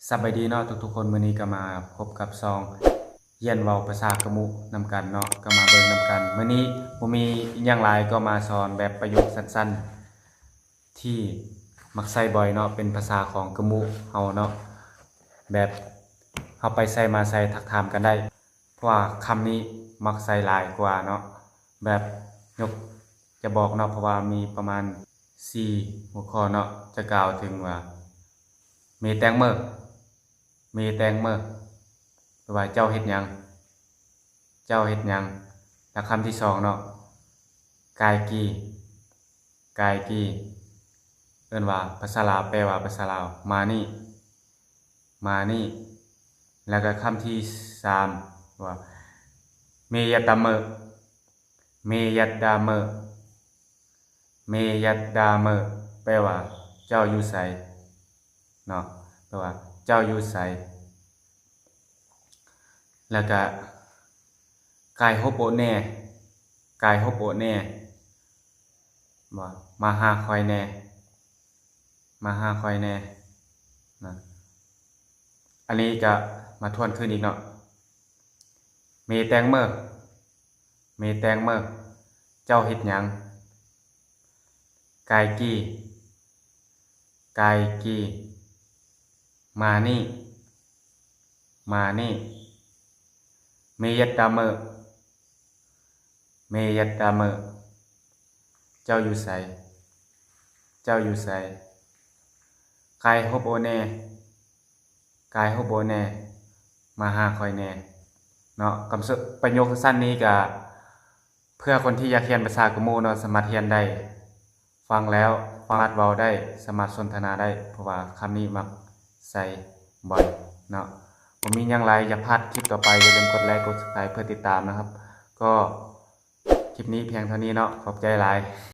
ສະບາຍດີເນາະທຸກໆຄົນ, ມື້ນີ້ກໍມາພົບກັບຊ່ອງຮຽນເວົ້າພາສາກະມຸນຳກັນເນາະ, ກໍມາເບິ່ງນຳກັນ. ມື້ນີ້ບໍ່ມີອີ່ຫຍັງຫຼາຍ, ກໍມາສອນແບບປະໂຫຍກສັ້ນໆ ທີ່ມັກໃຊ້ບ່ອຍເນາະ, ເປັນພາສາຂອງກະມຸເຮົາເນາະ, ແບບເຮົາໄປໃສມາໃສທັກຖາມກັນໄດ້, ເພາະວ່າຄຳນີ້ມັກໃຊ້ຫຼາຍກວ່າເນາະ. ແບບຍົກຈະບອກເນາະ, ເພາະວ່າມີປະມານສີ່ຫົວຂໍ້ເນາະ, ຈະກ່າວເຖິງວ່າ ເມແຕງເມີ ເມແຕງເມີ ແປວ່າເຈົ້າເຮັດຫຍັງ? ເຈົ້າເຮັດຫຍັງ? ແລະ ຄຳທີສອງເນາະ ກາຍກີ ກາຍກີ ເອີ້ນວ່າພາສາລາວ, ແປວ່າພາສາລາວ ມານີ້ ມານີ້. ແລ້ວກໍຄຳທີສາມວ່າ ເມຍັດດາເມີ ເມຍັດດາເມີ ເມຍັດດາເມີ ແປວ່າເຈົ້າຢູ່ໃສເນາະ, ແປວ່າເຈົ້າຢູ່ໃສ. ແລ້ວກະ ກາຍໂຮບໂອແນ່ ກາຍໂຮບໂອແນ່ ວ່າ ມາຫາຂ້ອຍແນ່ ມາຫາຂ້ອຍແນ່ນະ. ອັນນີ້ກະມາທວນຄືນອີກເນາະ ເມແຕງເມີ ເມແຕງເມີ ເຈົ້າເຮັດຫຍັງ? ກາຍກີ ກາຍກີ ມານີ້ ມານີ້. ເມຍັດດາເມີ ເມຍັດດາເມີ ເຈົ້າຢູ່ໃສ? ເຈົ້າຢູ່ໃສ? ກາຍໂຮບໂອແນ່ ກາຍໂຮບໂອແນ່ ມາຫາຂ້ອຍແນ່ເນາະ. ຄຳປະໂຫຍກສັ້ນໆນີ້ກະເພື່ອຄົນທີ່ຢາກຮຽນພາສາກະມຸເນາະ, ສາມາດຮຽນໄດ້. ຟັງແລ້ວສາມາດເວົ້າໄດ້ ສາມາດສົນທະນາໄດ້ ເພາະວ່າຄຳນີ້ມັກໃຊ້ບ່ອຍເນາະ. ບໍ່ມີຫຍັງຫຼາຍ, ຢ່າພາດຄລິບຕໍ່ໄປ, ຢ່າລືມກົດໄລ ກົດ Subscribe ເພື່ອຕິດຕາມນະຄັບ. ກໍຄລິບນີ້ພຽງເທົ່ານີ້ເນາະ, ຂອບໃຈຫຼາຍ.